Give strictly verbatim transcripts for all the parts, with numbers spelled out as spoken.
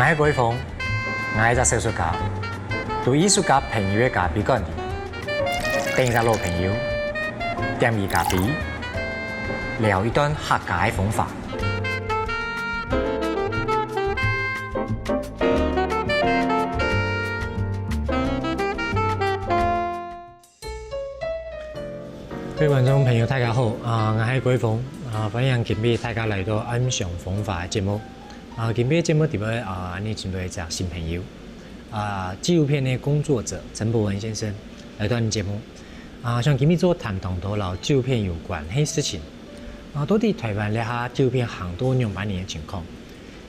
𠊎係國一峰，𠊎係隻小說家，在藝術家朋友个咖啡館裡，等一隻老朋友，點佢咖啡，聊一段客家个風華。 各位觀眾朋友，大家好！啊，𠊎係國一峰，啊，歡迎今晡日大家來到暗香風華个節目。啊，今晡日節目裡背，啊，𠊎請到一隻新朋友，啊，紀錄片个工作者陳博文先生來到𠊎節目。啊，想今晡日做談當多摎紀錄片有關个事情。啊，到底臺灣這下紀錄片行到仰般个情況？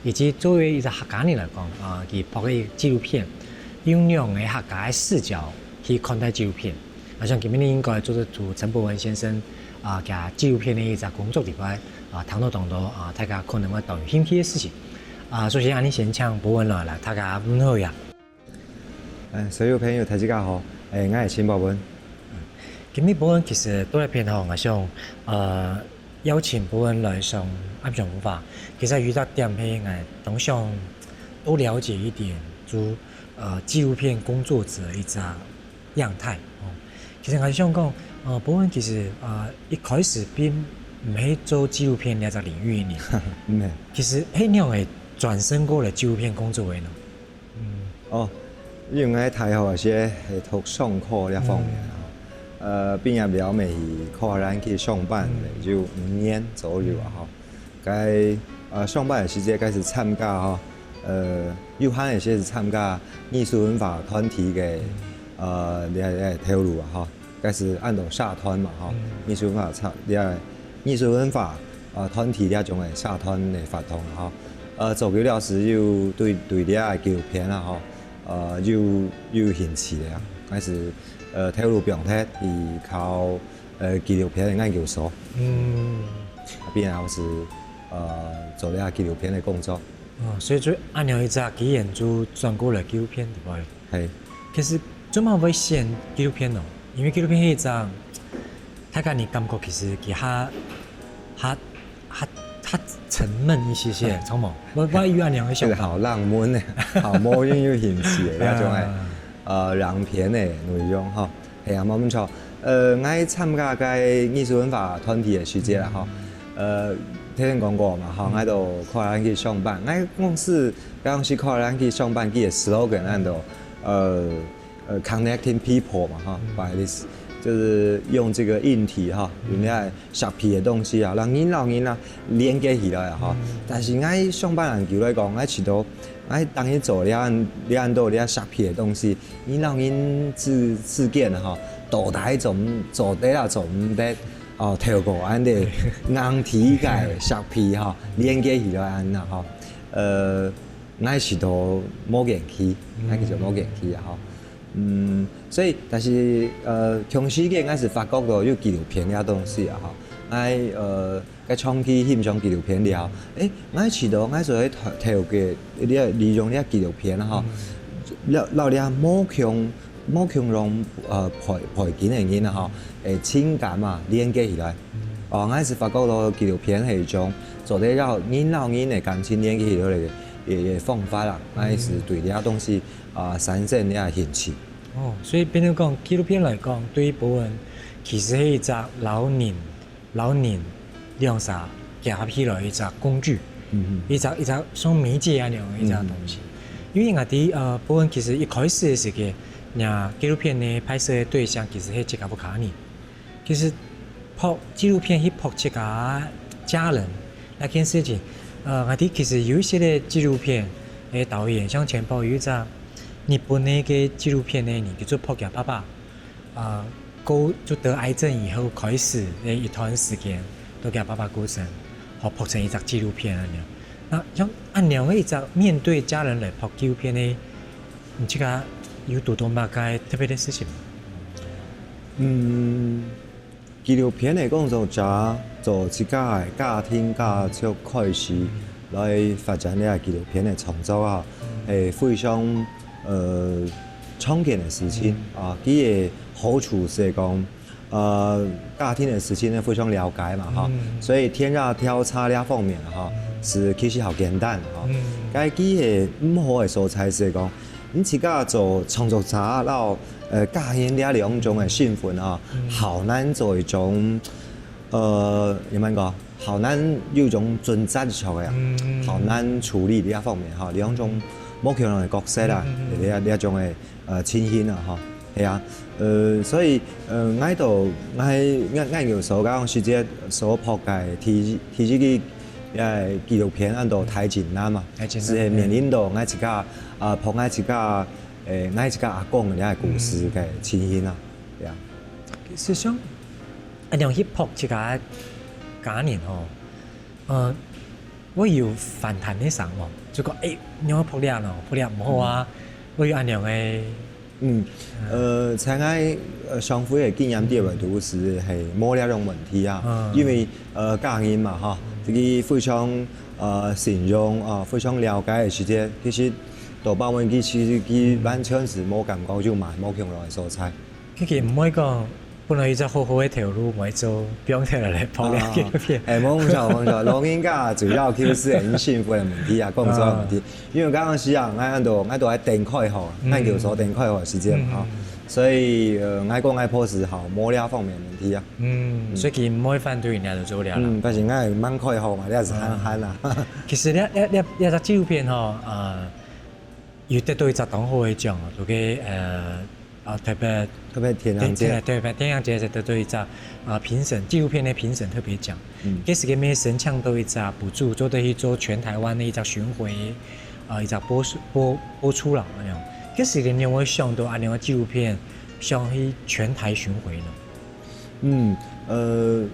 以及作為一隻客家人來講，啊，佢拍个紀錄片，用仰个客家个視角去看待紀錄片。𠊎想今晡日應該做得對陳博文先生，啊，佢紀錄片个一隻工作裡背，啊，談到當多，啊，大家可能會當有興趣个事情。啊，首先，恁樣先請博文來，來，大家問候一下。 嗯，所有朋友，大家好，誒，𠊎係陳博文。今晡日博文其實到這片吼，𠊎想，呃，邀請博文來上暗香風華，其實有一隻點係𠊎當想多了解一點，就，呃，紀錄片工作者一隻樣態哦。其實𠊎想講，呃，博文其實，呃，一開始並毋係做紀錄片這隻領域个人，毋係。其實係仰會轉身過來紀錄片工作个呢？ 哦，因為𠊎大學个時係讀商科這方面啊，呃，畢業了尾去科學園去上班，有五年左右啊吼。該，呃，上班个時節開始參加吼，呃，有閒个時節參加藝術文化團體个，呃，這，這頭路啊吼。 該時安到社團嘛吼，藝術文化社，這藝術文化，呃，團體這種个社團个活動吼。呃，做久了時又對，對這紀錄片啊吼，呃，又，又有興趣了啊。該時，呃，頭路放忒去考，呃，紀錄片个研究所。嗯。啊，畢業後時，呃，做這紀錄片个工作。哦，所以就恁樣一隻機緣就轉過來紀錄片，對不對？ 係。其實做麼會選紀錄片呢？因為紀錄片係一隻，大家人感覺其實佢較，較，較，較沉悶一些些，著無？𠊎，𠊎有恁樣个想法。這個好冷門呢，好無人有興趣个，這種个，呃，長片个內容吼。係啊，無錯。呃，𠊎參加該藝術文化團體个時節啦吼，呃，頭先講過嘛吼，𠊎到科學園去上班，𠊎公司 當時科學園去上班，佢个slogan安到，呃，呃，connecting people嘛，哈，by this，就是用這個硬體哈，用這个實體个東西啊，讓人摎人啊連結起來啊，哈。但是𠊎上班恁久來講，𠊎試著，𠊎當然做這恁，這恁多這實體个東西，人摎人之，之間啊，哈，到底做毋，做得啊，做毋得，哦，透過恁个硬體个實體哈，連結起來恁啊，哈。 呃，𠊎試著無興趣，𠊎其實無興趣啊吼。嗯，所以，但是，呃，同時間𠊎係發覺到有紀錄片這東西啊吼。𠊎，呃，該長期欣賞紀錄片了，誒，𠊎試著𠊎做得透，透過這，利用這紀錄片啊吼，了，了這無共 無共樣，呃，背，背景个人啊，吼，誒，情感啊，連結起來。哦，𠊎係發覺到紀錄片係一種做得摎人摎人个感情連結起來个，个，个方法啦。𠊎係對這東西，啊，產生這興趣。哦，所以變成講，紀錄片來講，對於博文，其實係一隻摎人 摎人兩儕結合起來一隻工具，一隻，一隻像媒介恁樣个一隻東西。因為𠊎知，呃，博文其實一開始个時間，若紀錄片呢，拍攝个對象其實係自家屋下人。其實拍紀錄片去拍自家家人，這件事情，呃，𠊎知其實有一些个紀錄片个導演，像前排有一隻日本个紀錄片呢，佢就拍厥爸爸， 啊，過，就得癌症以後開始个一段時間，到厥爸爸過身，好拍成一隻紀錄片恁樣。那像恁樣个一隻面對家人來拍紀錄片个，你自家有堵著麼个特別个事情無？嗯，紀錄片个工作者做自家个家庭家族開始來發展這紀錄片个創作啊，係非常 呃，常見个事情啊，佢个好處係講，呃，家庭个事情呢非常了解嘛，哈，所以田野調查這方面哈，係其實好簡單吼。嗯。該佢个毋好个所在係講，你自家做創作者摎呃家人這兩種个身份吼，嗯。好難做一種呃，仰般講，好難有一種盡責著个啊，嗯。好難處理這方面吼，兩種無共樣个角色啊，嗯，嗯，嗯。這這種个呃情形啊吼，係啊，呃，所以呃，𠊎都𠊎𠊎𠊎有時節所拍个第一第一个呃紀錄片，安到《大井仔》嘛，《大井仔》，係面臨到𠊎自家啊，拍𠊎自家誒，𠊎自家阿公个這个故事个情形啊，嗯。對啊。實際上，恁樣去拍自家个家人吼，呃，會有反彈个聲無？就講，誒，你愛拍這樣哦，拍這樣毋好啊，嗯。會有恁樣个。嗯，呃，在𠊎呃上回个經驗底背肚係係無這種問題啊，嗯。因為呃家人嘛吼，嗯。佢非常呃信用啊，非常了解个時節，其實大部分佢其實佢完全係無感覺，就嘛無共樣个所在。 佢佢毋會講，本來一隻好好个頭路，毋愛做，放忒來來拍這紀錄片。啊，誒，無錯，無錯，老人家主要其實係很幸福个問題啊，工作个問題。啊。因為剛剛係啊，𠊎安到，𠊎都愛等開吼，嗯。𠊎有時候等開吼時間嘛，吼。嗯。所以，呃，𠊎講𠊎婆係吼，無這方面个問題啊。嗯，嗯。所以佢毋會反對你來做這啦。嗯，但是𠊎蠻開吼嘛，這係閒閒啦。其實這這這這隻紀錄片吼，呃， 有得到一隻當好个獎哦，就係呃啊特別特別電影節。電電特別電影節係得到一隻啊評審紀錄片个評審特別獎。嗯。該時个咩申請到一隻補助，做得去做全台灣个一隻巡迴啊一隻播出播播出啦，恁樣。該時个你有無想到恁樣个紀錄片想去全台巡迴呢？ 嗯，呃，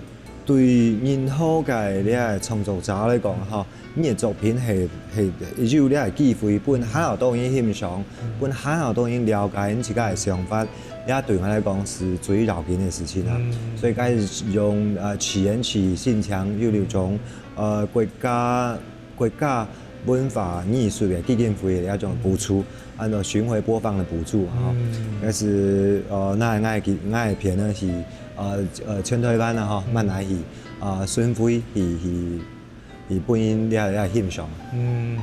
對任何个這个創作者來講吼，你个作品係係有這个機會分還有多人欣賞，分還有多人了解你自家个想法，這對𠊎來講係最要緊个事情啊。嗯。所以該用呃起源起現場有一種呃國家 國家文化藝術个基金會个一種補助，安到巡迴播放个補助吼。嗯。該係呃，𠊎𠊎个𠊎个片呢係呃呃全台灣啊吼，嗯。慢慢去啊巡迴去去去分人了了欣賞。嗯，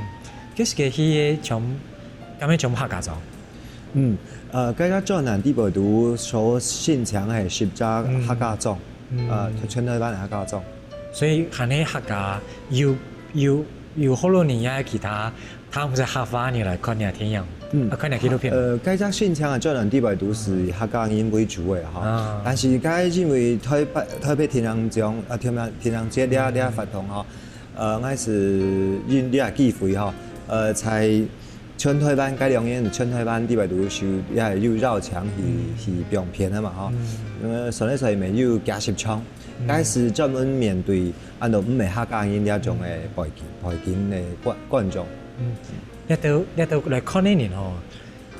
該時个去个全，敢係全部客家莊？ 嗯，呃，該个專案底背肚所申請个十隻客家莊，嗯。呃，全台灣个客家莊。所以還係客家有有有好多人也其他，他毋識客話人來看你个電影，嗯。啊，看你个紀錄片。呃，該隻申請个專案底背肚係客家人為主个吼。啊。但是該因為台北台北電影獎啊，電影電影節這這活動吼，呃，𠊎係因這機會吼，呃，在 全台灣該兩年，全台灣底背肚係也有邀請去去放片个嘛吼。嗯。呃，所以所以乜有幾十場，嗯。該係專門面對安到毋係客家人這種个背景背景个觀觀眾。嗯，這兜這兜來看个人吼，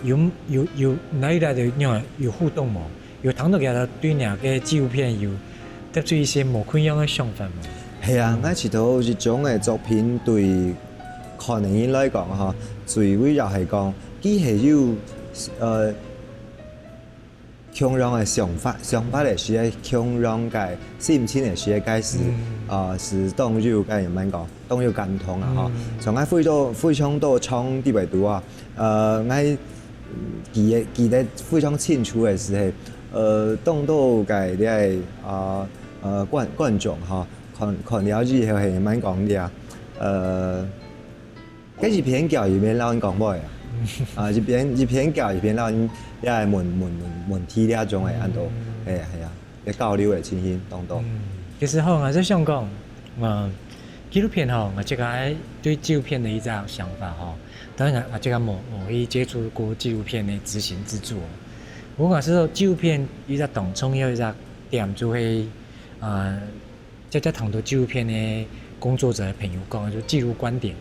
有有有哪一類个有互動無？ 有聽到佢對若个紀錄片有得出一些無共樣个想法無？係啊，嗯。𠊎試著一種个作品對看个人來講吼，最主要係講，佢係有呃共樣个想法，想法个時个共樣个心情个時个開始，嗯。呃，係當有个，慢慢講，當有感動啊吼。嗯。像𠊎非常非常多場底背肚啊，呃，𠊎記得記得非常清楚个係，呃，當多个這个啊呃觀觀眾吼，看看了以後係慢講个啊，呃，該一片叫一片摎人講話啊，啊一片一片叫一片摎人也問問問問題這種个安到，嗯。係啊係啊，這交流个情形當多。嗯，其實吼，𠊎就想講，嗯，紀錄片吼，𠊎自家對紀錄片个一隻想法吼， 當然，𠊎自家無無去接觸過紀錄片个執行製作。毋過𠊎係說紀錄片一隻當重要一隻點就係，呃，這這當多紀錄片个工作者个朋友講，就紀錄觀點，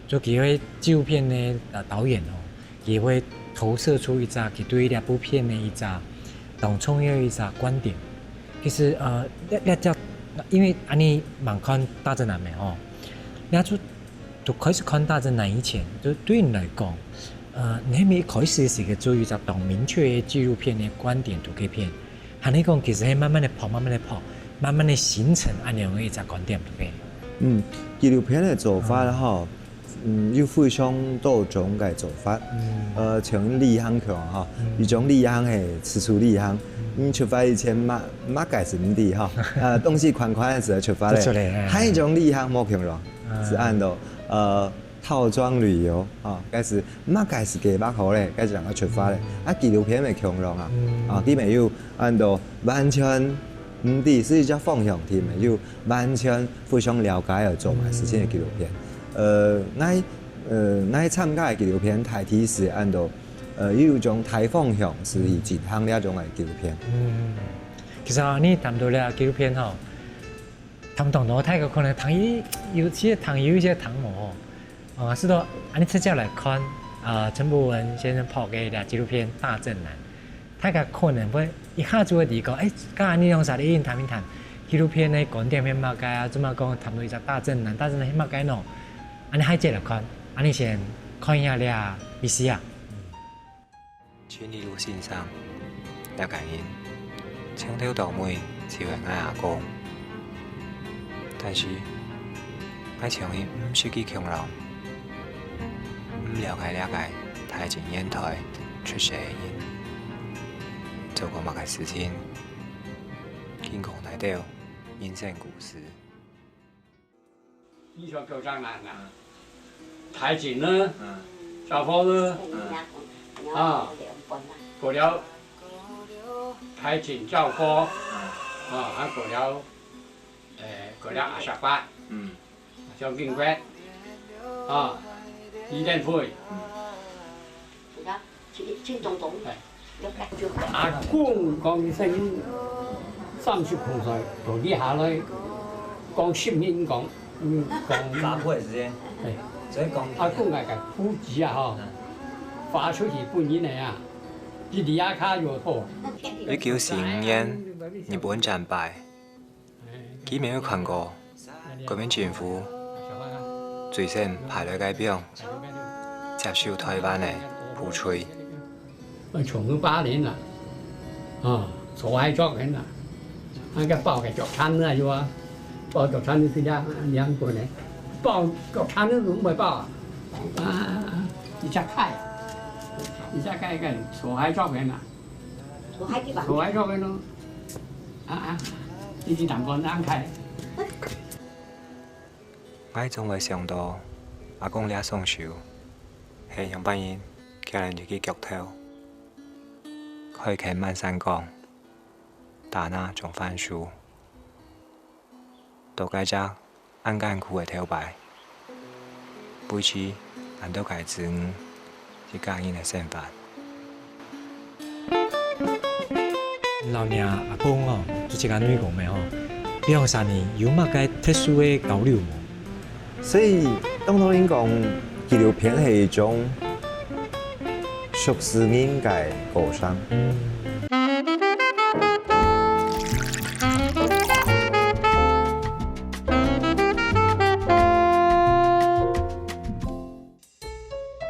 就佢會紀錄片个呃導演哦，佢會投射出一隻佢對這部片个一隻當重要一隻觀點。其實呃，這這隻，因為恁呢吂看大自然个吼，這就 就開始看大自然以前，就對你來講，呃，你係毋係一開始係个做一隻當明確个紀錄片个觀點圖片，還係講其實係慢慢个拍，慢慢个拍，慢慢个形成恁樣个一隻觀點圖片？嗯，紀錄片个做法吼，嗯，有非常多種个做法。呃，像旅行共樣吼，一種旅行係自助旅行，你出發以前麼，麼个係毋知吼，呃，東西看看个時候出發个。出來，哎。還有一種旅行無共樣，係安到，呃，套裝旅遊，吼，該係麼个係計畫好咧，該係正出發咧。啊，紀錄片乜共樣啊，啊，佢乜有安到完全 毋知係一隻方向，佢乜有完全非常了解愛做麼个事情个紀錄片。呃，𠊎，呃，𠊎參加个紀錄片大體係安到，呃，有一種大方向係去進行這種个紀錄片。嗯，其實啊，你談到這紀錄片吼，談當多，大家可能聽有，有些聽有，一些聽無吼。 哦，係到恁呢直接來看，呃，陳博文先生拍个這紀錄片《大正男》，大家可能會一下就會知講，欸，剛才你兩儕已經談一談紀錄片个觀點係麼个啊？做麼講談到一隻大正男，大正男係麼个呢？恁呢下接來看，恁呢先看一下這VCR。 陳立如先生，這个人從頭到尾就係𠊎阿公。但是，𠊎從來毋識佢共樣，毋了解這个大正年代出世个人，做過麼个事情，經過哪兜人生故事。 你說夠長啦，那台景呢？嗯。照顧呢？嗯。啊。過了台景照顧，嗯。啊，還過了，誒，過了阿薩巴，嗯。張經國，啊，李登輝。嗯。阿公講一聲，三十空歲，到這下來，講十年講，嗯，講。八歲時間。哎，所以講阿公个个痱子啊，吼，嗯。發出去分人个啊，一粒啊卡就好。一九四五年，日本戰敗， 佢乜有看過國民政府最先派來个兵接收台灣个部隊。從八年啦，啊，坐海作人啦，那個包个腳餐啊，有啊，包腳餐就係這樣，兩個呢，包腳餐都毋會包啊，啊，一隻開，一隻開个坐海作人啦。 坐海去吧。坐海上去咯。啊啊，你去當官安排。𠊎總會想到阿公這雙手，係仰般形擎等一个腳頭，開墾滿山崗，打那種番薯。 到該隻恁艱苦个頭擺，維持恁多个子女一家人个生活。摎若阿公哦，就自家女公个吼，兩儕人有麼个特殊个交流無？ 所以，當多人講，紀錄片係一種熟事人个過程。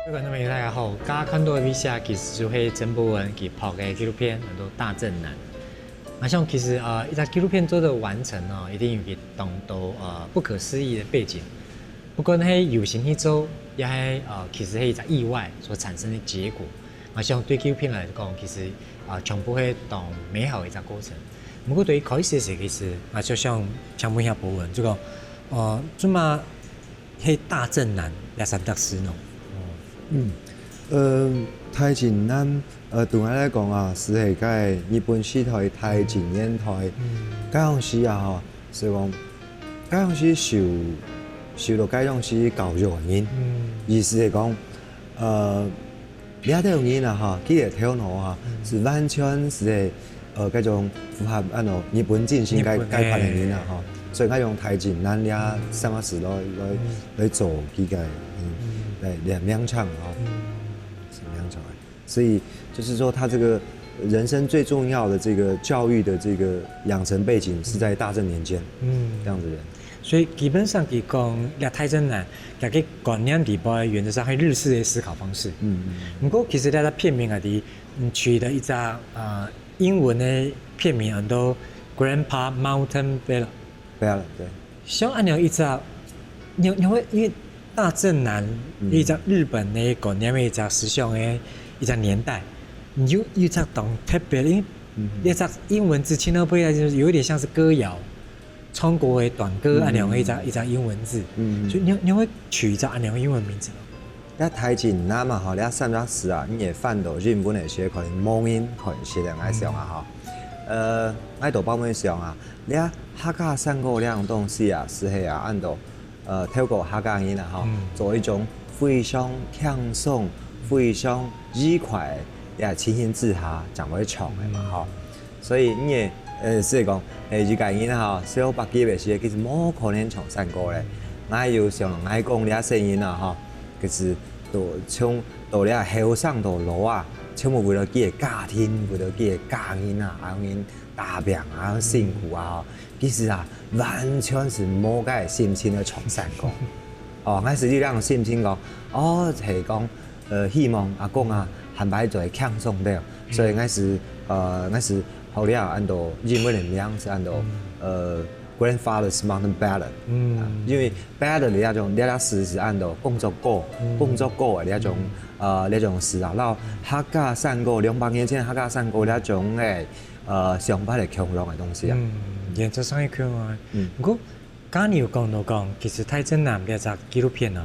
各位觀眾朋友，大家好！大家看到个VCR其實就係陳博文佢拍个紀錄片，安到《大正男》。 𠊎想其實，呃，一隻紀錄片做得完成哦，一定有佢當多，呃，不可思議个背景。不管係有心去做，也係，呃，其實係一隻意外所產生个結果。𠊎想對紀錄片來講，其實，呃，全部係當美好个一隻過程。毋過對於開始時，其實，𠊎就想請問一下博文，就講，呃，做麼个係大正男這三隻字呢？嗯，呃，大正男，呃，對𠊎來講啊，係該日本時代大正年代，該央時啊吼，所以講，該央時受，受到該央時教育个人，意思係講，呃， 這兜人啊吼，佢个頭腦啊，係完全係，呃，該種符合安到日本精神該，日本，該款个人啊吼。所以𠊎用大正男這三個字來，來，來做佢个，嗯，來，來名稱吼，係名稱个。所以就是說，他這個人生最重要的這個教育的這個養成背景是在大正年間，嗯，這樣子的人。 所以基本上佢講，這大正男，佢个觀念底背原則上係日式个思考方式。嗯，嗯，嗯。毋過其實這个片名啊，佢，嗯，取得一隻，呃，英文个片名安到Grandpa Mountain Bella。Bella，對。像恁樣一隻你你會因為大正男一隻日本个觀念个一隻思想个一隻年代，你有一隻當特別，因為一隻英文字聽到背後就是有一點像是歌謠，唱歌个短歌恁樣个一隻一隻英文字，所以你你會取一隻恁樣个英文名字嗎？這大正男嘛吼，這三隻字啊，你會翻到英文个時可能無人看識个，𠊎想啊吼。呃，𠊎都包尾想啊，這客家山歌這種東西啊，係係啊，恁到呃，透過客家人啊，吼，做一種非常輕鬆、非常愉快个情形之下，正會唱个嘛，吼。所以你个，呃，所以講，誒，一個人啊，吼，細百幾歲个時，其實無可能唱山歌咧。𠊎有想，𠊎講這細人啊，吼，其實都從到這後生到老啊，全部為了佢个家庭，為了佢个家人啊，恁樣打拼啊，辛苦啊，吼。 其實啊，完全係無該心情个唱山歌。哦，𠊎係有這種心情講，哦，係講，呃，希望阿公啊，下擺做輕鬆兜，所以𠊎係，呃，𠊎係學了恁多英文个名係恁多，呃，Grandfather's Mountain Ballad。嗯，因為 ballad這種，這這詞係恁多工作歌，工作歌个這種，呃，這種詞啊，然後客家山歌，兩百年前客家山歌這種个，呃，想法个共樣个東西啊。嗯，原則上係共樣啊。不過， 剛你有講到講，其實大正男這隻紀錄片哦，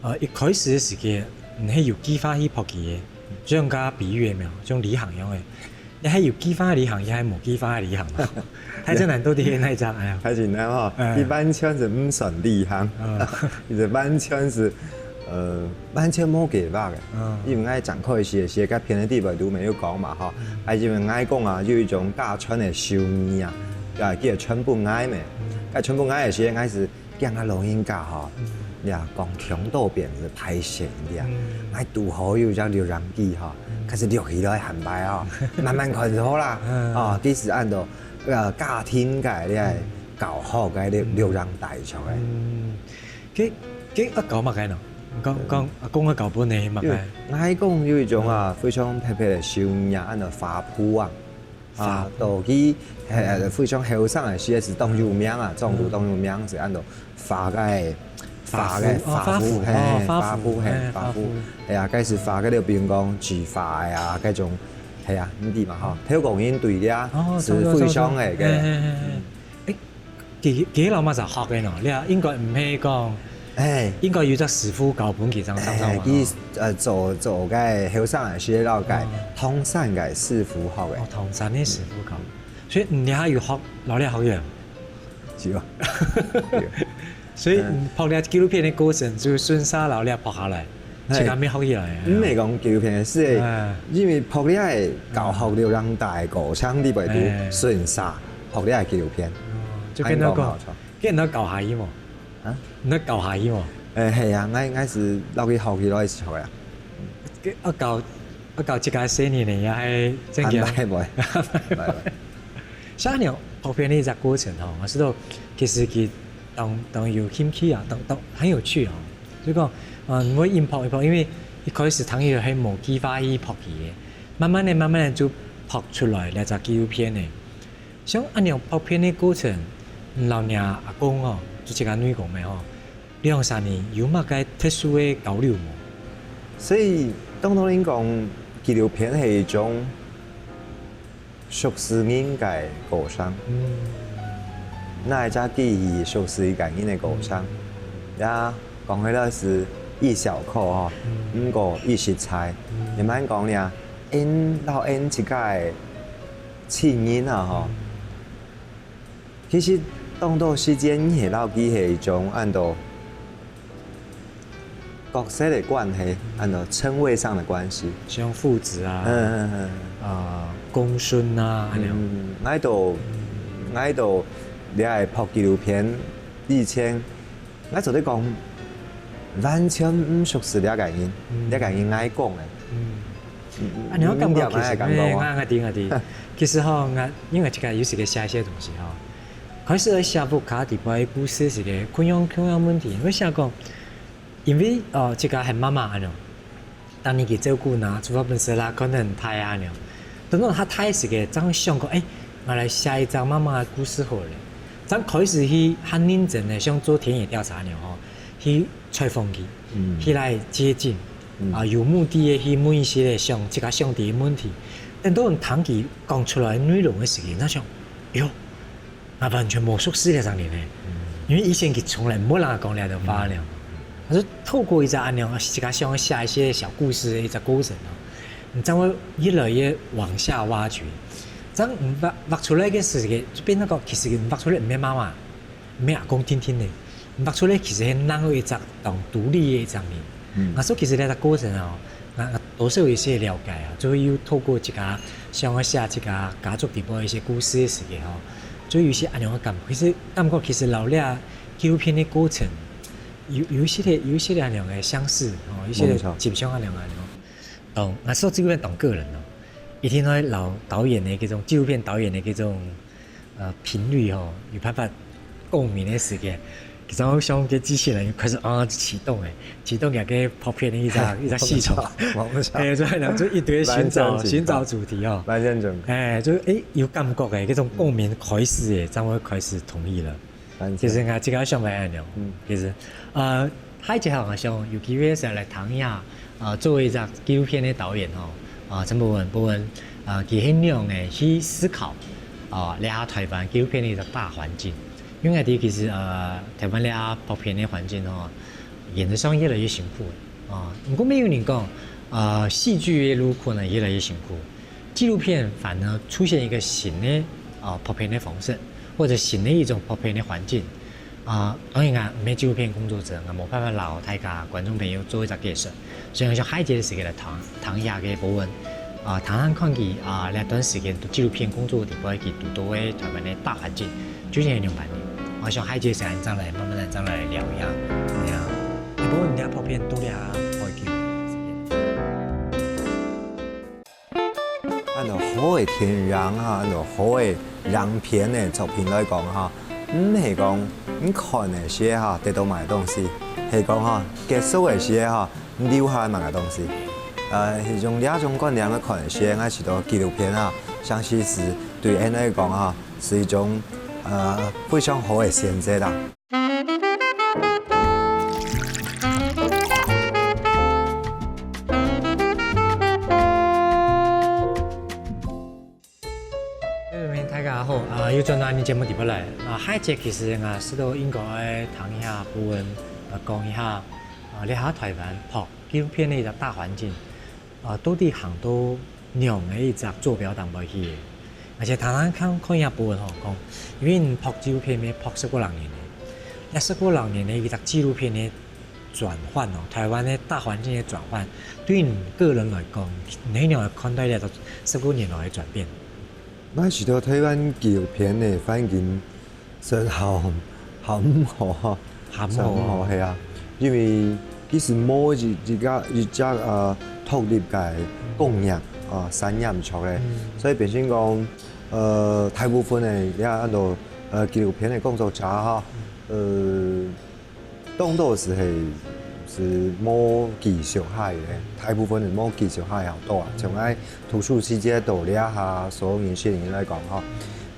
呃，一開始个時間，你係有計畫去拍佢个，就像剛剛比喻个無，像旅行樣个，你係有計畫旅行，也係無計畫旅行嘛？大正男到底係哪一隻？哎呀，大正男吼，佢完全係毋算旅行，佢係完全係，呃，完全無計畫个，因為𠊎正開始个時，該片个底背都無有講嘛吼，啊，因為𠊎講啊，有一種家傳个手藝啊，啊，叫傳分𠊎咩，該傳分𠊎个時，𠊎係 驚𠊎老人家吼，呀，講腔到變係歹勢呀，𠊎堵好有隻錄影機吼，開始錄起來還歹哦，慢慢看就好啦，哦，其實恁多，呃，家庭个這教學个錄錄影帶出來。該該愛教麼个呢？講講阿公个教本呢，麼个？𠊎講有一種啊，非常特別个手藝啊，恁多花圃啊。 啊，到佢係非常後生个時，係當有名啊，莊肚當有名，係安到花个花个花圃，係花圃，係花圃，係啊，該時花个，你比如講菊花个啊，該種，係啊，你知嘛吼，頭過人對个啊，係非常个个。 佢佢老媽就學个喏，你啊應該毋係講，哎，應該有隻師傅教分佢正正正嘛。佢呃做做个後生个時，摎个唐山个師傅學个。哦，唐山个師傅教，所以你還有學，摎你學个。是啊。所以拍這紀錄片个過程，就順續摎你拍下來，自家乜學起來。毋係講紀錄片，係因為拍這个教學錄影帶个過程裡背，就順續 學這个紀錄片，就變到講，變到教下去無？啊？你教下去無？誒，係啊，𠊎𠊎係落去學起來時候啊。啊教啊教自家細人呢，也係正經。拜拜。像你拍片个一隻過程吼，𠊎知道其實佢當當有興趣啊，當當很有趣哦。所以講，嗯，𠊎一拍一拍，因為一開始當然係無計畫去拍佢个，慢慢个、慢慢个就拍出來這隻紀錄片呢。 像恁樣拍片个過程，你摎若阿公吼，就自家女公个吼，兩儕人有麼个特殊个交流無？所以當多人講，紀錄片係一種熟識人个過程。嗯，哪一隻記憶熟識一個人个過程？也講起來係異小可吼，毋過異實在。也蠻講呢，𠊎摎𠊎自家个 親人啊吼。其實當多時間你係摎佢係一種恁多角色个關係，恁多稱謂上个關係。像父子啊，嗯嗯嗯，啊公孫啊，恁樣。嗯，𠊎都𠊎都你愛拍紀錄片以前， 𠊎做得講，完全毋熟識這個人，這個人𠊎講个。啊，你愛感覺其實，𠊎𠊎知𠊎知，其實吼，𠊎因為自家有時个寫一些東西吼，開始愛寫屋下底背个故事時个，共樣共樣問題，𠊎寫講，因為哦，自家係媽媽恁樣。 當然佢照顧啦，煮飯分食啦，看得很大啊恁樣。等到佢大時个，正想講，誒，𠊎來寫一隻媽媽个故事好了。正開始去較認真个，像做田野調查恁樣吼。去採訪佢，嗯。去來接近，嗯。啊，有目的个去問一些个想，自家想知个問題。等到人聽佢講出來个內容个時間，𠊎想，喲，𠊎完全無熟識這隻人呢。嗯。因為以前佢從來無人講這兜話了。嗯。佢係透過一隻恁樣，自家想寫一些小故事个一隻過程哦，你正會越來越往下挖掘。這樣你挖，挖出來个時間，就變成講，其實你挖出來毋係媽媽， 毋係阿公定定个，挖出來其實係另外一隻當獨立个一隻人。嗯。啊，所以其實這個過程哦，𠊎，𠊎多少有一些了解啊，就會有透過自家想要寫自家家族裡背一些故事个時間吼，就有一些恁樣个感覺。其實感覺其實摎這紀錄片个過程有，有一些个，有一些个恁樣个相似哦，一些个無錯。跡象恁樣个哦。當，啊，所以這個當個人哦，一定愛摎導演个這種紀錄片導演个這種 呃，頻率吼，有辦法共鳴个時間，其實𠊎想該機器人開始啊啟動誒，啟動佢个拍片个一隻，一隻系統。無錯。誒，所以呢，就一堆尋找，完全正確。尋找主題哦。完全正確。誒，就，誒，有感覺誒，這種共鳴開始誒，正會開始同意了。完全。其實𠊎這個想法係恁樣，嗯。其實，呃， 下一節吼，𠊎想有機會係來談一下，呃，作為一隻紀錄片个導演吼，啊，陳博文，博文，啊，佢係仰仔去思考，啊，這下臺灣紀錄片个一個大環境。因為𠊎知其實，呃，臺灣這下拍片个環境吼，原則上越來越辛苦了，啊，毋過乜有人講，呃，戲劇个路可能越來越辛苦， 紀錄片反而出現一個新个，呃，拍片个方式，或者新个一種拍片个環境。啊，當然啊，毋係紀錄片工作者，𠊎無辦法摎大家觀眾朋友做一隻解釋。所以𠊎想下一節个時間來談，談一下个博文，啊，談談看佢，啊，這段時間在紀錄片工作裡背佢堵著个臺灣个大環境，究竟係仰般个。𠊎想下一節个時間正來，慢慢來，正來聊一下，怎麼樣？誒，博文，你這拍片到這下幾久个時間？ 恁多好个電影啊，恁多好个影片个作品來講哈，毋係講你看个時哈得到麼个東西，係講哈結束个時哈你留下麼个東西。呃，用這種觀點來看个時，𠊎試著紀錄片啊，像係對𠊎來講哈，係一種，呃，非常好个選擇啦。 各位朋友，大家好，啊，又轉到𠊎等節目裡背來。啊，下一節其實𠊎試著應該愛談一下，博文，呃，講一下，啊，這下臺灣拍紀錄片个一個大環境。 啊，到底行到仰仔一隻坐標頂背去个。而且常常看，看一下報導吼，講，因為你拍紀錄片乜拍十過零年个，這十過零年个一隻紀錄片个轉換哦，臺灣个大環境个轉換，對你個人來講，你仰仔看待這十過年來个轉變？𠊎試著臺灣紀錄片个環境 算好，好毋好哈？好毋好啊？算毋好，係啊。因為其實無一，一個，一隻，呃，獨立个工業，啊，產業出來，嗯。所以變成講，呃，大部分个這恁多，呃，紀錄片个工作者哈，嗯。呃， 當多係，係無繼續下去个，大部分係無繼續下去好多啊。像𠊎讀書時節到這下，所有年輕人來講吼，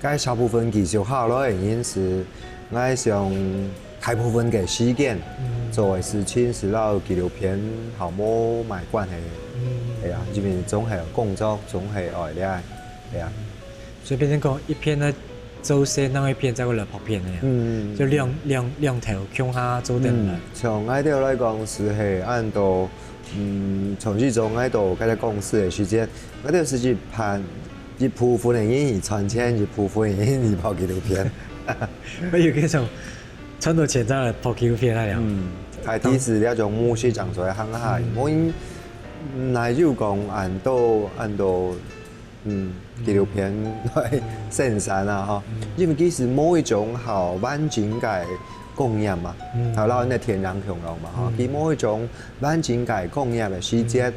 該少部分繼續下來个原因係，𠊎想大部分个時間，嗯。做个事情係摎紀錄片好無麼个關係个。嗯。係啊，因為總係有工作，總係愛這，係啊。 所以變成講一片來做事，另外一片再過來拍片个呀。嗯。就兩，兩，兩頭共下做等來。嗯，像𠊎兜來講係，係恁多，嗯，從事做𠊎兜該個公司个時間，𠊎兜係一半，一部分个人去賺錢，一部分个人去拍紀錄片。𠊎有該種賺到錢再來拍紀錄片那樣。嗯，大體係這種模式正做得行下去，嗯。無因，嗯，哪有講恁多，恁多 嗯，紀錄片來生產啊，吼。嗯。因為其實無一種好完整个工業嘛，嗯。頭先个電影共樣嘛，吼，嗯。佢無一種完整个工業个時節，嗯。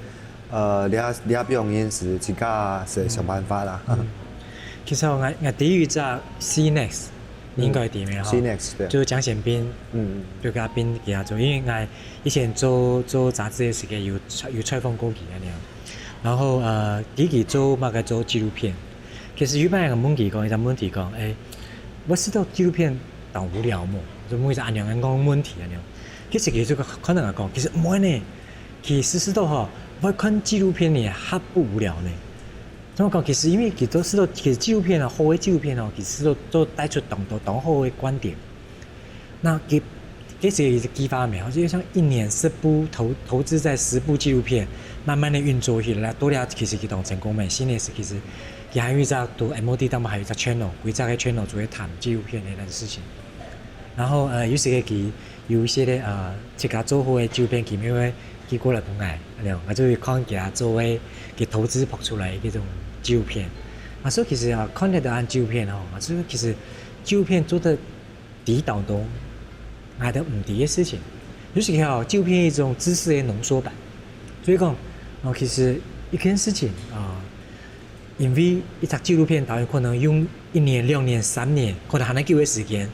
呃，這，這表演係自家係想辦法啦。嗯。其實𠊎，𠊎知有一隻CNext，你應該知个吼。嗯，CNext，對。就係江賢斌，嗯，嗯。就佢阿斌佢阿做，因為𠊎以前做，做雜誌个時間有採，有採訪過佢恁樣。 然後，呃，知佢做麼个做紀錄片。其實有擺𠊎問佢講，一隻問題講，誒，𠊎試著紀錄片當無聊無？就問一隻恁樣个問題恁樣。其實佢就可能講，其實毋會呢，其實試著吼，會看紀錄片呢，還不無聊呢。怎麼講？其實因為佢都試著，其實紀錄片啊，好个紀錄片哦，其實都都帶出當多當好个觀點。那佢其實有一個計劃沒有，就像一年十部投投資在十部紀錄片，慢慢的運作起來，多了其實佢當成功咩。新的是其實佢還有一隻讀 M O D，他們還有一隻 channel，有一隻个 channel 主要談紀錄片的那個事情。然後呃，有時个佢有一些个呃，自家做好个紀錄片，佢也會寄過來分𠊎，恁樣，𠊎就會看佢做个，佢投資拍出來个這種紀錄片。啊，所以其實啊，看得到恁紀錄片吼，啊，所以其實紀錄片做得抵擋到𠊎兜毋知个事情。有時候紀錄片一種知識个濃縮版，所以講，哦，其實一件事情啊，因為一隻紀錄片導演可能用一年、兩年、三年，可能還較久个時間，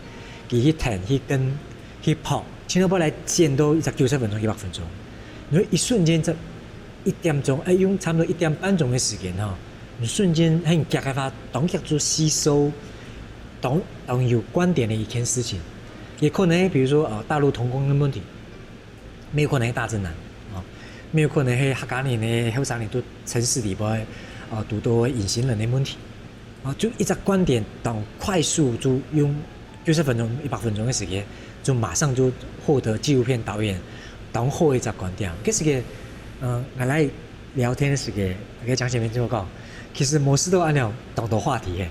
佢去跈、去跟、去拍，盡後尾來剪到一隻九十分鐘、一百分鐘。你說一瞬間，這一點鐘，哎，用差不多一點半鐘个時間吼，你瞬間很遽个話，當遽就吸收，當當有觀點个一件事情。也可能，比如說，呃，大陸童工个問題， 也有可能係大直男，哦，也有可能係客家人呢，後生人在城市裡背，哦，堵到隱形人个問題，哦，就一隻觀點，當快速就用九十分鐘、一百分鐘个時間，就馬上就獲得紀錄片導演當好个一隻觀點。這時个，呃，𠊎來聊天个時間，該江先生就講，其實無試著恁樣當多話題个。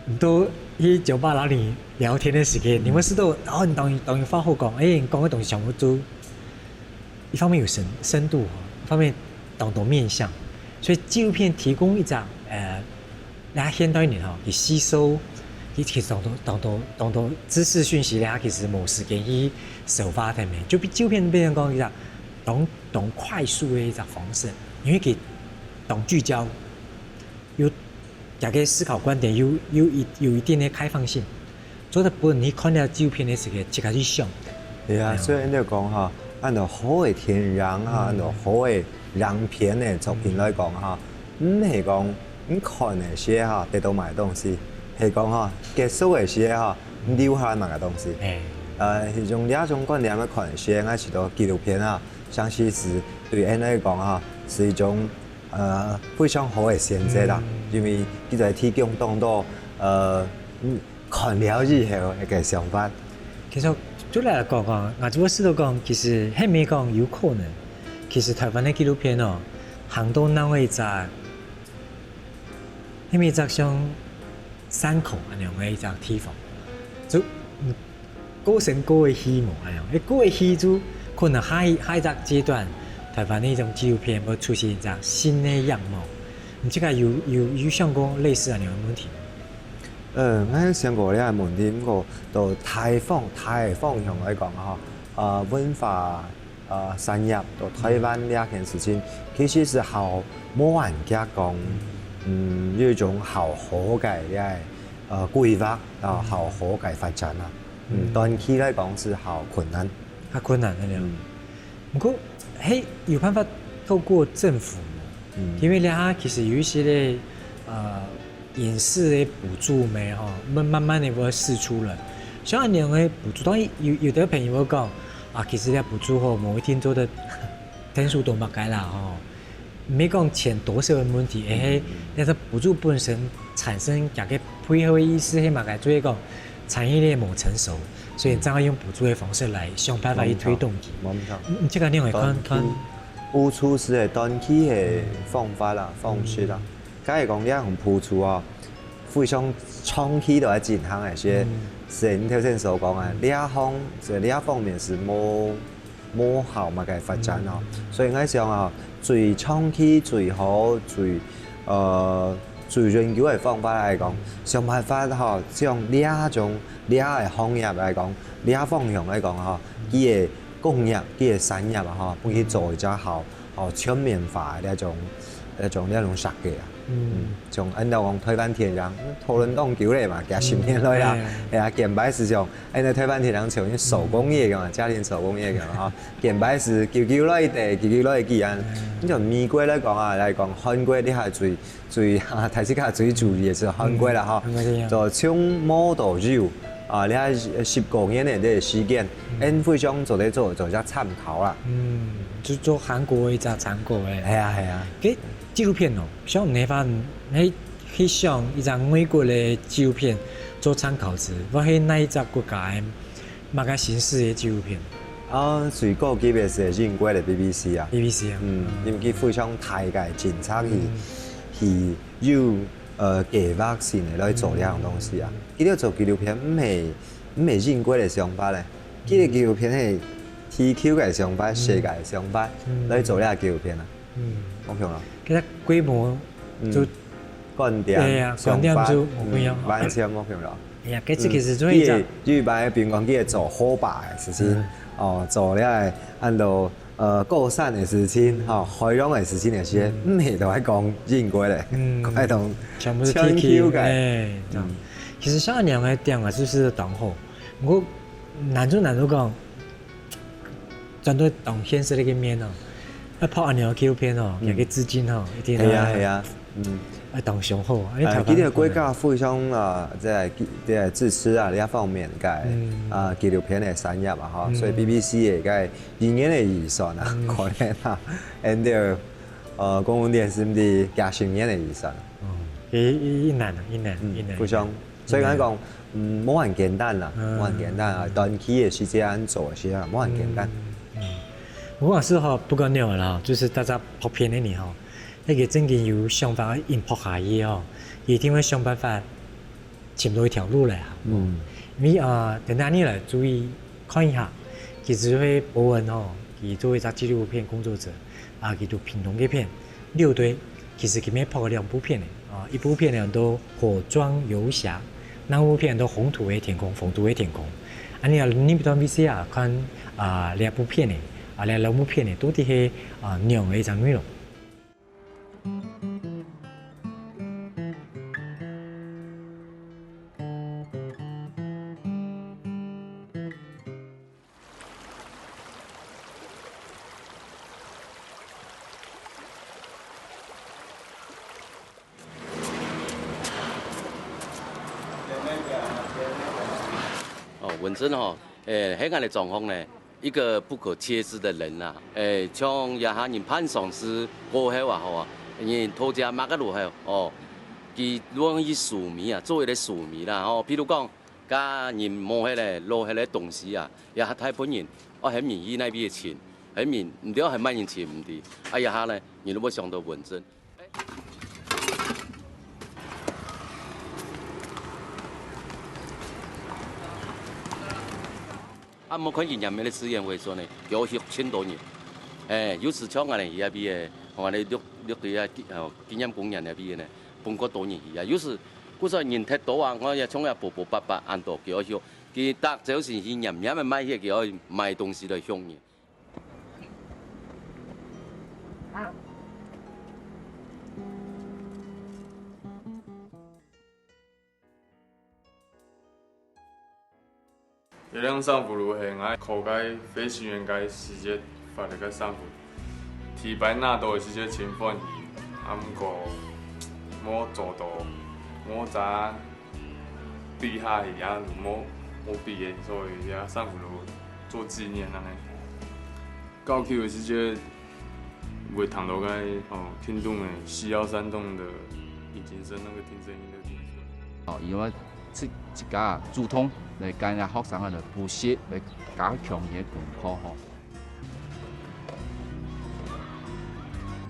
你到去酒吧摎你聊天个時間，你會試著，哦，你當當有話好講，哎，你講个東西全部都，一方面有深深度，一方面當多面向，所以紀錄片提供一隻，呃，那現代人吼，去吸收，去其實當多當多當多知識訊息咧，其實無時間去消化忒咩，就變紀錄片變成講一隻當當快速个一隻方式，因為佢當聚焦，有 佢个思考觀點有有一有一定个開放性，做得分你看了紀錄片个時間，自家去想。對啊，哎呀，所以恁樣講哈，恁樣好个電影哈，嗯，恁樣好个影片个作品來講哈，毋係講你看个時哈得到麼个東西，係講哈結束个時哈你留下來麼个東西。哎，呃，係用這種觀點來看个時，𠊎試著紀錄片啊，像係對𠊎來講哈，係一種 呃，非常好个選擇啦，嗯，因為佢就提供當多，呃，嗯，看了以後个想法。其實，對𠊎來講啊，𠊎就會試著講，其實係毋係講有可能，其實臺灣个紀錄片哦，行到另外一隻，係毋係一隻像山口恁樣个一隻地方，就，嗯， 過身過个戲無恁樣，該過个戲就可能下一下一隻階段，臺灣个一種紀錄片會出現一隻新个樣貌。你這個有有有想過類似恁樣个問題無？呃，𠊎有想過這個問題，毋過到大方大个方向來講吼，呃，文化 呃，產業到臺灣這件事情，其實係較無恁遽講，嗯，有一種較好个這個，呃，規劃啊，較好个發展啊。嗯，短期來講係較困難。較困難个了。嗯。毋過，係有辦法透過政府無？嗯。因為這下其實有一些个，呃， 影視个補助咩吼，慢慢慢个會釋出來。像恁樣个補助，當然有有个朋友會講，啊，其實這補助吼，無一定做得𢯭手到麼个啦吼。毋係講錢多少个問題，而係這個補助本身產生佢个背後个意思係麼个，就係講產業鏈無成熟，所以正愛用補助个方式來想辦法去推動佢。無毋著。嗯，這個你會看看。補助係个短期个方法啦，方式啦。 假如講你愛用補助啊，非常長期都愛進行个，係，嗯，係你頭先所講个，這方，這方面係無無效麼个發展哦。嗯。所以𠊎想啊，最長期、最好、最，呃，最永久个方法來講，想辦法吼，將這種，這个行業來講，這方向來講吼，佢个工業、佢个產業啊吼，分佢做一隻好 哦，全面化个這種、這種、這種設計啊。嗯。嗯，像恁樣講臺灣電影，嗯，討論當久了嘛，幾十年來啦。嗯，哎呀，哎呀，見擺係像，哎，該臺灣電影像手工業个嘛，家庭手工業个嘛，吼，見擺係久久來一個，久久來一個啊。嗯。你像美國來講啊，來講韓國，這下最、最，哈，大自家最注意个係韓國啦，嗯，吼。韓國電影。就從無到有，啊，這十過年个這个時間，𠊎非常做得做做一隻參考啦。嗯，就做韓國个一隻參考誒。係啊係啊，該紀錄片哦，像你話，你去想一隻外國个紀錄片做參考時，或係哪一隻國家个麼个形式个紀錄片？啊，最高級个係英國个 BBC 啊， BBC 啊，嗯，因為佢非常大个政策去去有呃計劃性个來做這樣東西啊。佢兜做紀錄片毋係毋係英國个想法咧，佢个紀錄片係地球个想法、世界个想法來做這紀錄片啊，嗯，無共咯。其實規模就觀點、對啊，觀點就無共樣，完全無共咯。哎呀，該這其實就係一隻佢有一擺，比如講佢會做河壩个事情，哦，做了按照呃高山个事情，吼，海洋个事情个時，毋係都愛講英國个，愛講全部係全球个。哎，其實像恁樣个點啊，就是當好。毋過難就難就講，針對當現實个一個面哦，愛拍恁樣个紀錄片哦，有個資金哦，一定係啊係啊，嗯。愛當雄厚，哎，佢个國家非常啊，在在支持啊這方面个啊紀錄片个產業嘛哈，所以 BBC 个个一年个預算啊，可能啊，and 呃公共電視的幾十年个預算，一一難啊，一難一難，非常，所以講講，嗯，無恁簡單啦，無恁簡單啊，短期个時間做个時間無恁簡單。不過是哈，不管怎樣啦，就是大家拍片个人哈， 該個正經有想法愛拍下去吼，一定會想辦法尋到一條路來啊。嗯，因為啊，等下你來注意看一下，其實會博文吼，佢做一隻紀錄片工作者啊，佢做屏東个片，六堆，其實佢乜拍過兩部片个啊，一部片呢叫《火妝游俠》，另一部片叫《紅土的天空》，《紅土的天空》。啊，你啊，你到 V C R 看啊，這部片呢，啊，這兩部片呢，到底係啊，仰个一隻內容。 哦，文正吼，誒，係恁个狀況呢，一個不可缺失的人啊。誒，像這下人辦喪事過後啊，吼啊，人到這麼个路後，哦，佢容易收尾啊，做一個收尾啦，吼。譬如講，家人無忒咧，落忒咧東西啊，這下大部分人，哦，係人去該位尋，係人，毋知係麼人尋毋知，啊，這下呢，人都無想到文正。 啊，無看佢黏个資源回收呢，有畜盡多人。誒，有時像恁呢，佢這位个，像恁呢綠綠地啊，紀哦紀念公園這位个呢，分較多人去啊。有時，故所人忒多啊，𠊎也像也婆婆伯伯恁多，佢愛畜，佢逐朝晨去黏黏个賣血，佢愛買東西來畜人。 這輛送福爐係𠊎考該飛行員該時節發个該送福。第一擺拿到个時節盡歡喜，啊毋過無做到，無咋對下去也無無畢業，所以這送福爐做紀念恁呢。教球个時節 會聽到該哦，聽眾个需要山洞的引擎聲，那個聽聲音的故事。哦，因為自自家主動來跟人家學生个來補習，來加強佢个功課吼。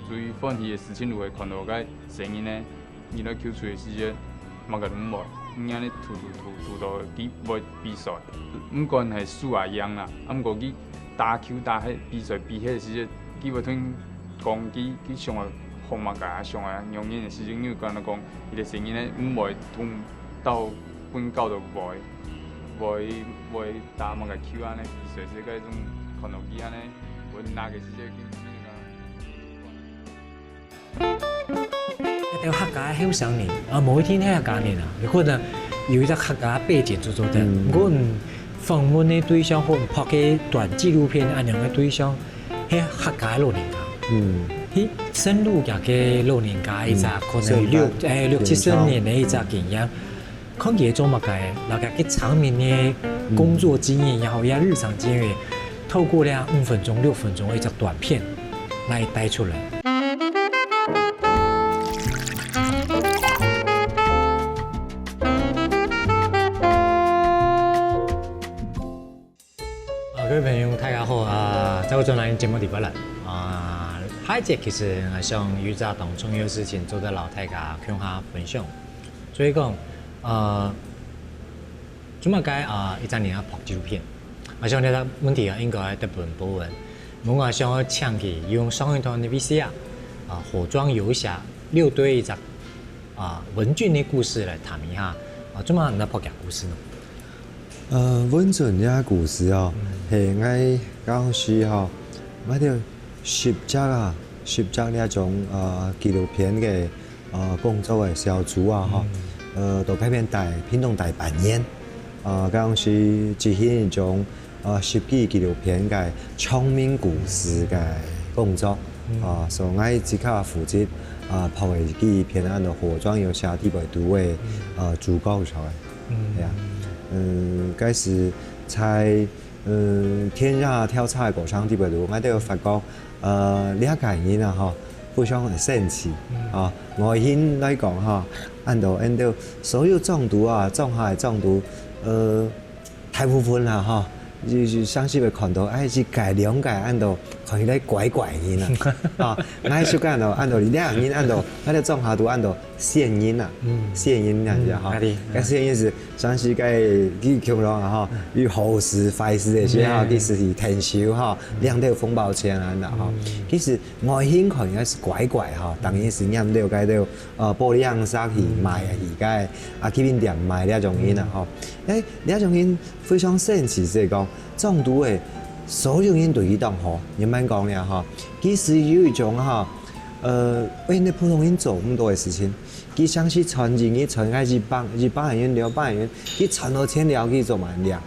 最歡喜个事情就係看到該細人仔，佢來球隊个時節，麼个都毋會，你恁呢突突突突到佢會比賽，毋管係輸啊贏啦，啊毋過佢 打球打忒比賽比忒个時節，佢會同你講佢佢想愛學麼个啊，想愛仰般个時節，你會感覺講，佢个細人仔毋會同到分教到會會會打麼个球恁呢，比賽係該種看到佢恁呢，會拿个時節，佢佢 有客家个後生人，啊，無一定係客家人啊，有可能有一隻客家背景做做得。毋過，嗯，訪問个對象或拍个短紀錄片恁樣个對象，係客家个老人家。嗯，佢深入佢个老人家一隻可能六，誒，六七十年个一隻經驗。看佢做麼个，摎佢个場面个工作經驗也好，也日常經驗，透過這五分鐘、六分鐘个一隻短片來帶出來。啊，各位朋友，大家好！啊，再過轉來節目裡背來。啊，下一節其實𠊎想有一隻當重要个事情做得摎大家共下分享。所以講，呃，做麼个啊，一隻人愛拍紀錄片？𠊎想這個問題啊，應該愛得分報恩。𠊎想愛請佢用上一段个VCR，啊，《火裝游俠》六堆一隻啊文俊个故事來談一下。啊，做麼个你愛拍佢个故事呢？ 呃，文俊這故事哦，係𠊎當時吼，𠊎兜十隻啊，十隻這種呃紀錄片个呃工作个小組啊吼，呃，到該片待，屏東待半年，呃，當時執行一種呃十支紀錄片个場面故事个工作，啊，所以𠊎自家負責啊拍个一支片，安到《火裝游俠》裡背肚个呃主角出來。 嗯，係啊，嗯，該時在嗯田野調查个過程裡背肚，𠊎兜有發覺，呃，這個人啊吼，非常个神奇啊。外形來講吼，恁多，恁多，所有莊肚啊，莊下个莊肚，呃，大部分啦吼，就就常時會看到，哎，一個兩個恁多，看起來怪怪个啦。啊，𠊎就講到，恁多，這個人恁多，𠊎兜莊下肚恁多 仙人啊，仙人啊，係啊，吼。該仙人係常時該佢共樣啊，吼，有好事壞事个時候，佢就去𢯭手，吼，領兜紅包錢啊，吼。其實外形看起來係怪怪，吼，當然係拈兜該兜呃玻璃罌石去賣啊，去該啊紀念店賣這種人啊，吼。哎，這種人非常神奇，係講莊肚个所有人對佢當好，你莫講了，吼。其實有一種，吼，呃，因為普通人做毋到个事情， 佢常時賺錢，佢賺个一百、一百元、兩百元，佢賺到錢了，佢做麼个了？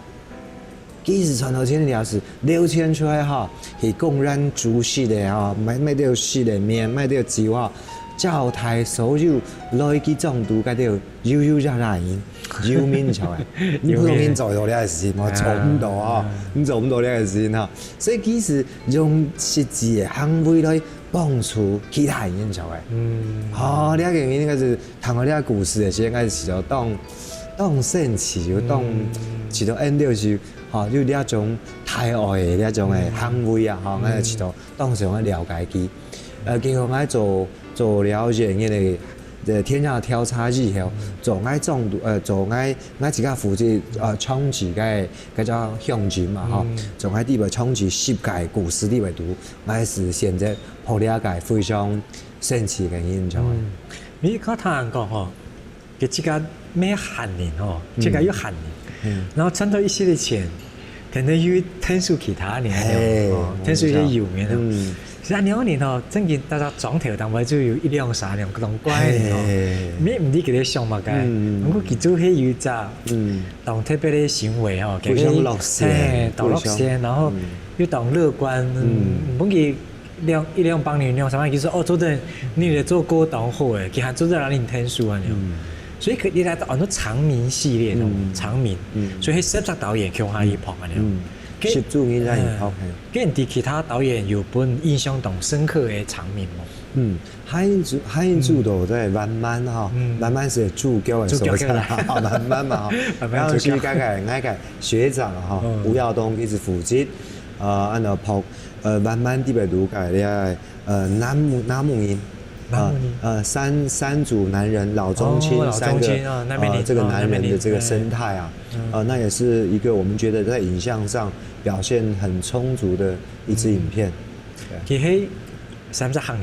佢係賺到錢了，係留錢出來吼，去供養煮食个吼，買、買兜食个麵，買兜酒吼，招待所有來佢莊肚該兜遊遊樂樂人，遊民出來。你普通人做到這个事情，無做毋到吼，你做毋到這个事情吼。所以其實用實際个行為來 幫助其他人就會。嗯。吼，這個人應該係聽到這個故事个時，應該係當、當生趣，又當，嗯。試著恁兜係，吼，有這種大愛个這種个行為啊，吼，嗯。𠊎就試著當想愛了解佢。呃，結果𠊎做、做了解个，呃，田野調查以後，嗯。做𠊎莊肚，呃，做𠊎、𠊎自家負責，呃，長期个 該隻鄉鎮嘛，吼，嗯。總係裡背長期十個故事裡背肚，𠊎係選擇拍這個非常生趣个印象。嗯，你看聽人講吼，佢自家乜閒人吼，嗯。自家又閒人，嗯。然後賺到一息个錢，天天又𢯭手其他人，嘿，吼，𢯭手一些遊民啊。嗯。 係恁樣个人吼，正經大家莊頭當中就有一兩儕恁樣个怪人吼，嘿。乜毋知佢兜想麼个。嗯。毋過佢就係有一隻，嗯。當特別个行為吼，非常樂善，嘿，當樂善，非常，然後，嗯。又當樂觀，嗯。嗯。毋過佢兩、一兩百年、兩三百年，佢說，哦，做得，你來做過當好个，佢還做得摎你𢯭手恁樣。嗯。所以佢、佢這個安到長明系列，嗯。長明。嗯。所以係十隻導演共下去拍恁樣。嗯。該、十組人來拍，嗯。嘿。 該你知其他導演有分印象當深刻个場面無？嗯，還有一組，還有一組都在萬巒吼，嗯。萬巒係主角个所在，主角个啦。萬巒嘛吼。萬巒主角。然後係該個、該個學長吼，嗯。吳耀東一直負責，呃，恁樣拍，呃，萬巒裡背肚个這個，呃，男女、男女人， 啊，男女人。呃，三、三組男人，老中青哦，老中青，三個，哦，男女人，呃，這個男人的這個生態啊，哦，男女人，嗯。呃，那也是一個我們覺得在影像上表現很充足的一支影片。嗯。對。佢係三隻客人。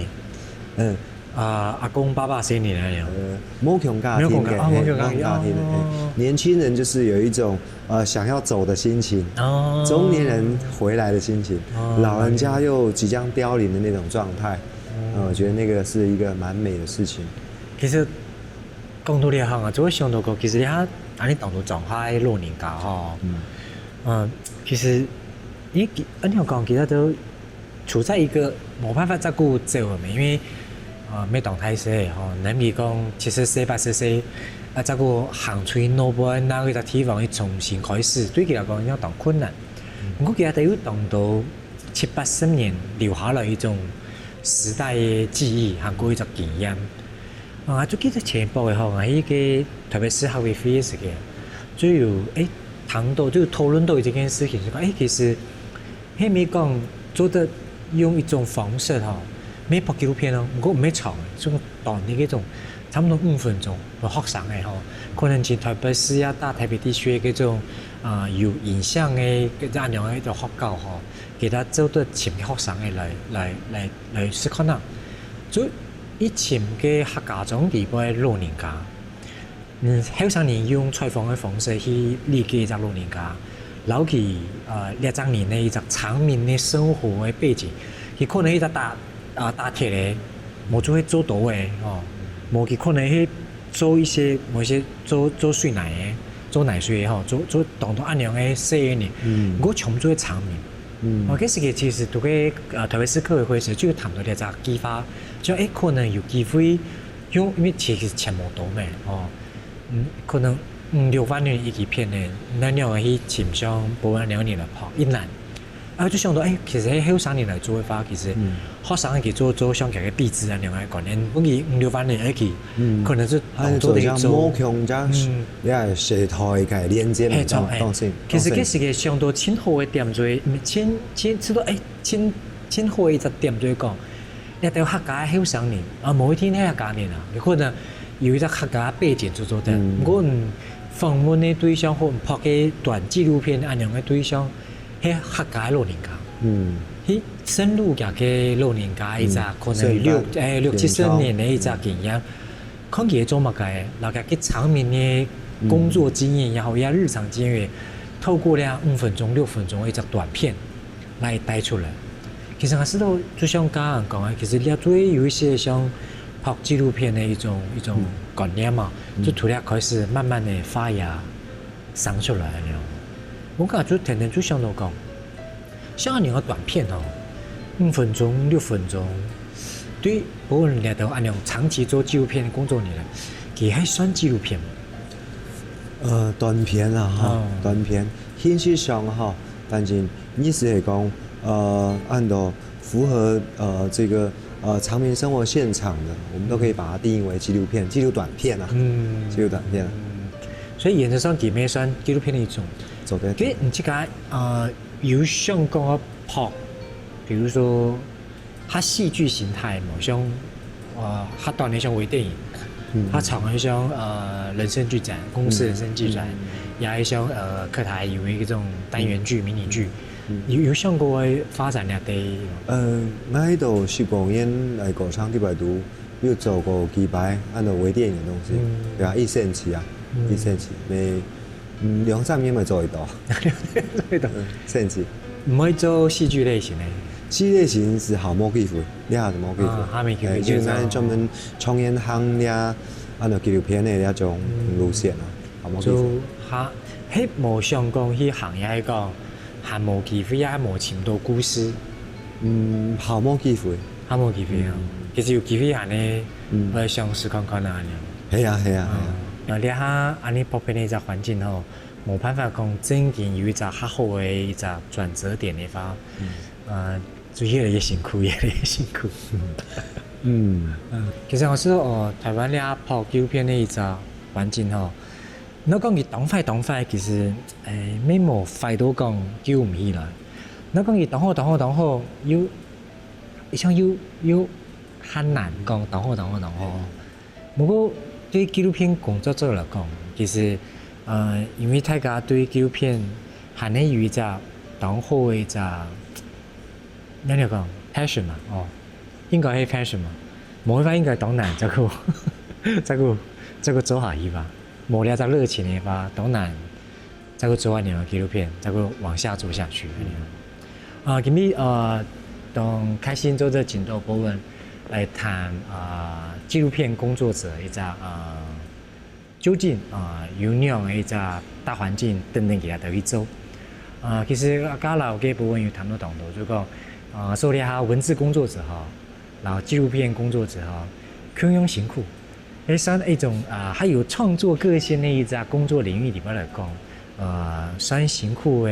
嗯。啊，阿公、爸爸、細人仔恁樣。呃，無共家庭个，無共家，哦，嘿，無共家庭，無共家庭个，嘿。哦。年輕人就是有一種 呃，想要走的心情，哦。中年人回來的心情，哦。老人家又即將凋零的那種狀態，哦。呃，我覺得那個是一個蠻美的事情。其實講到這項啊，就會想到講，其實你看，啊，你當多莊下个老人家吼，嗯。呃，其實，因為其、恁樣講，其實都 處在一個無辦法照顧走个嘛，因為，呃，乜當大細吼，等於講七十歲、八十歲，啊，再過行出去外背，另外一隻地方去重新開始，對佢來講，應該當困難。毋過佢也得有當多七八十年留下來一種時代个記憶，還過一隻經驗。啊，就記得前一擺个吼，𠊎去个台北市客委會个時間，就有，誒，談到，就討論到這件事情，就講，誒，其實 係毋係講做得用一種方式吼，毋係拍紀錄片哦，毋過毋係長个，就短个該種，差不多五分鐘，分學生个吼，可能去台北市啊，大台北地區个該種，啊，有影像个，該種恁樣个一種學校吼，佢等做得請學生个來，來，來，來試看啊。就一群个客家庄裡背个老人家， 嗯，後生人用採訪个方式去理解一隻老人家，摎佢，呃，這隻人个一隻常民个生活个背景，佢可能一隻打，啊，打鐵个，無就係做刀个，哦，無佢可能係做一些，某一些做，做水泥个，做泥水个吼，做，做當多恁樣个細个人，嗯。毋過全部做个常民。嗯。哦，該時个其實都个，呃，台北市客委會時就有談到這隻計畫，就，誒，可能有機會 用，因為其實錢無多咩，哦，嗯，可能五六萬銀一支片呢，恁樣去尋像寶安恁樣人來拍，一難。啊，就想到，誒，其實係後生人來做个話，其實嗯。學生去做，做像佢个壁紙恁樣个觀念，問佢五六萬銀一支，嗯。可能係當做得做。還有做像木工這樣，嗯。也係社團个連接，嘿，著，嘿。當，當新，其實，當新。其實个想到盡好个點就係，嗯，盡，盡，知道，誒，盡，盡好个一隻點就係講， 這兜客家个後生人，啊，無一定係客家人啊，有可能有一隻客家背景做做得。嗯。毋過，嗯，訪問个對象或拍个短紀錄片恁樣个對象，係客家个老人家。嗯。去深入佢个老人家一隻，嗯。可能六，深入。誒，六七十年个一隻經驗。嗯。看佢做麼个，然後佢个常民个工作經驗也好，嗯。也日常經驗，透過這五分鐘、六分鐘个一隻短片， 來帶出來。其實𠊎試著，就像剛剛講个，其實這對有一些像拍紀錄片个一種，一種嗯。觀念嘛，嗯。就從這開始慢慢个發芽生出來恁樣。𠊎感覺就天天就想到講，像恁樣个短片哦，五分鐘、六分鐘，對於𠊎這兜恁樣長期做紀錄片个工作人來，佢還算紀錄片無？呃，短片啊，哈，哦。短片，形式上哈，但是 意思係講，呃，恁多符合，呃，這個，呃，常民生活現場的，我們都可以把它定義為紀錄片、紀錄短片啊，嗯。紀錄短片啊。嗯。所以原則上佢乜算紀錄片个一種。做得。其實你這個，呃，有想講要拍，比如說，較戲劇形態無，像，呃，較短个像微電影，嗯。較長个像，呃，人生劇展、公視人生劇展，嗯。也係像，呃，客台有一種單元劇、嗯。迷你劇， 嗯。有，有想過愛發展這兜？呃，𠊎到十公園來過唱幾擺都有做過幾擺，恁樣微電影个東西，嗯。對啊，一星期啊，嗯。一星期，每，嗯，兩三年會做一到。做一到。嗯，星期。毋會做戲劇類型个？戲劇類型係還無機會，這下係無機會。啊，還無機會，誒，就係講。因為𠊎專門長遠行這，恁樣紀錄片个這種路線啊。嗯。 還無機會。就還，係無想講去行，也係講還無機會，也還無尋到故事。嗯，還無機會。還無機會啊。嗯。其實有機會還係，嗯。愛想試看看啊，恁樣。係啊，係啊，係啊。嗯。然後這下恁樣拍片个一隻環境吼，無辦法講正經有一隻較好个一隻轉折點个話，嗯。呃，就越來越辛苦，越來越辛苦。嗯。嗯，其實𠊎試著哦，臺灣這拍紀錄片个一隻環境吼， 若講佢當壞當壞，其實，誒，乜無壞到講救毋起來。若講佢當好當好當好，又，像又，又還難講當好當好當好。毋過對紀錄片工作者來講，其實，呃，因為大家對紀錄片還係有一隻當好个一隻，仰仔講，passion嘛，哦，應該係passion嘛。無个話應該當難，再過，再過，再過做下去吧。 無這隻熱情个話，當難再過做恁樣个紀錄片，再過往下做下去。啊，今日，呃，當開心做得請到博文來談，啊，紀錄片工作者一隻，啊，究竟，啊，有仰仔一隻大環境等等佢兜去做。啊，其實𠊎摎該博文有談到當多，就講，啊，所以這下文字工作者吼，然後紀錄片工作者吼，共樣辛苦。係算一種啊，還有創作個性个一隻工作領域裡背來講，呃，算辛苦个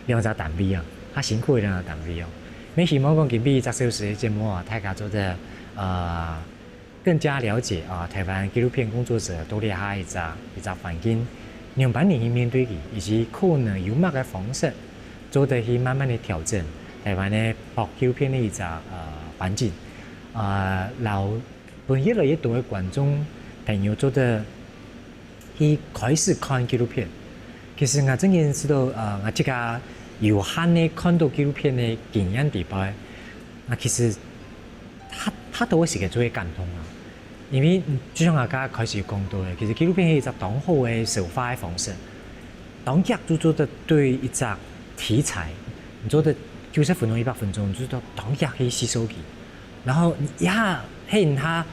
兩隻單位啊，較辛苦个兩隻單位哦。也希望講今晡日一隻小時个節目啊，大家做得呃更加了解啊，台灣紀錄片工作者在這下一隻一隻環境，仰般去面對佢，以及可能有麼个方式做得去慢慢个調整台灣个拍紀錄片个一隻呃環境，呃，摎分越來越多个觀眾朋友做得去開始看紀錄片。其實𠊎正經知道，呃，𠊎自家有限个看到紀錄片个經驗底背，啊，其實較較多个時間就會感動啊。因為嗯就像𠊎剛剛開始講到个，其實紀錄片係一隻當好个消化个方式。當遽就做得對一隻題材，你做得九十分鐘、一百分鐘，你就做得當遽去吸收佢。然後你一下，嘿，你下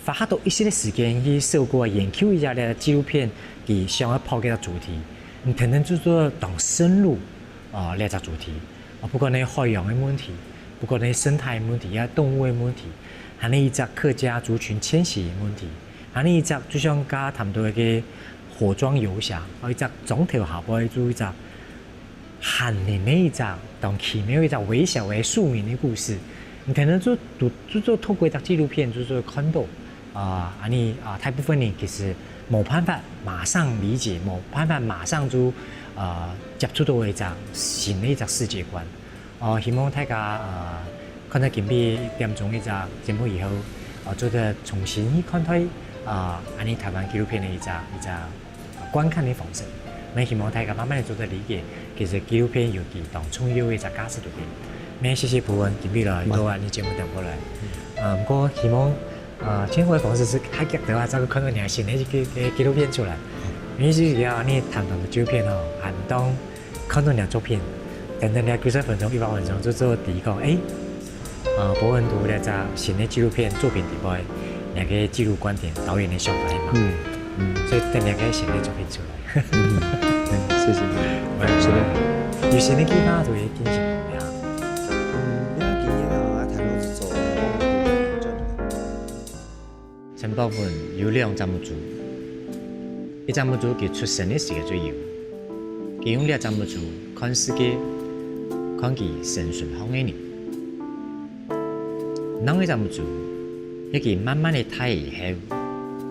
花較多一息个時間去搜過研究一下這紀錄片佢想要拍个主題，你可能就做得當深入哦，這隻主題。哦，不管你海洋个問題，不管你生態个問題，也動物个問題，還有一隻客家族群遷徙个問題，還有一隻就像剛剛談到个火裝游俠，還有一隻莊頭下背就一隻 寒冷个一隻，當奇妙一隻微小个樹民个故事。你可能就就就做透過一隻紀錄片，就做看到啊，恁呢啊，大部分人其實無辦法馬上理解，無辦法馬上就啊接觸到一隻新个一隻世界觀。哦，希望大家啊，看到今晡日點鐘一隻節目以後，啊，做得重新去看待啊，恁呢台灣紀錄片个一隻一隻 觀看个方式。𠊎希望大家慢慢个做得理解，其實紀錄片有佢當重要个一隻價值在裡背。𠊎謝謝博文今晡日來到𠊎个節目當中來。呃，毋過希望，呃，盡好个方式係較遽兜啊，正會看到你新个紀紀錄片出來。因為係講你談到紀錄片吼，還當看到你作品，等等你九十分鐘、一百分鐘就做第一講，誒， 呃，博文在這隻新个紀錄片作品裡背，你个紀錄觀點、導演个想法係麼个？嗯，嗯。所以等你个新个作品出來。嗯，嗯，謝謝你。有新个計畫就會進行無啊？嗯，這个計畫啊，頭路係做 陳博文有兩隻目珠，一隻目珠佢出生个時節就有，佢用這隻目珠看世界，看佢身脣項个人。另一隻目珠，係佢慢慢个大以後，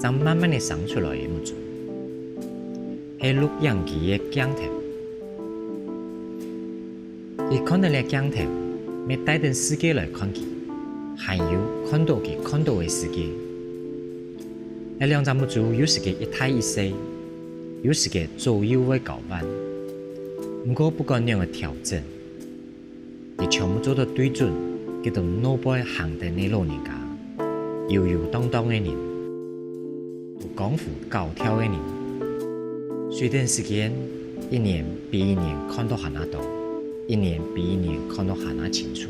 正慢慢个生出來个目珠，係錄影機个鏡頭。 佢看到這鏡頭，乜帶等世界來看佢，還有看到佢看到个世界。這兩隻目珠有時節一大一細，有時節左右會交換。毋過不管仰般調整，佢全部做到對準，佢兜腦背行等个老人家，游游蕩蕩个人。 有江湖搞跳个人。隨等時間，一年比一年看到還較多，一年比一年看到還較清楚。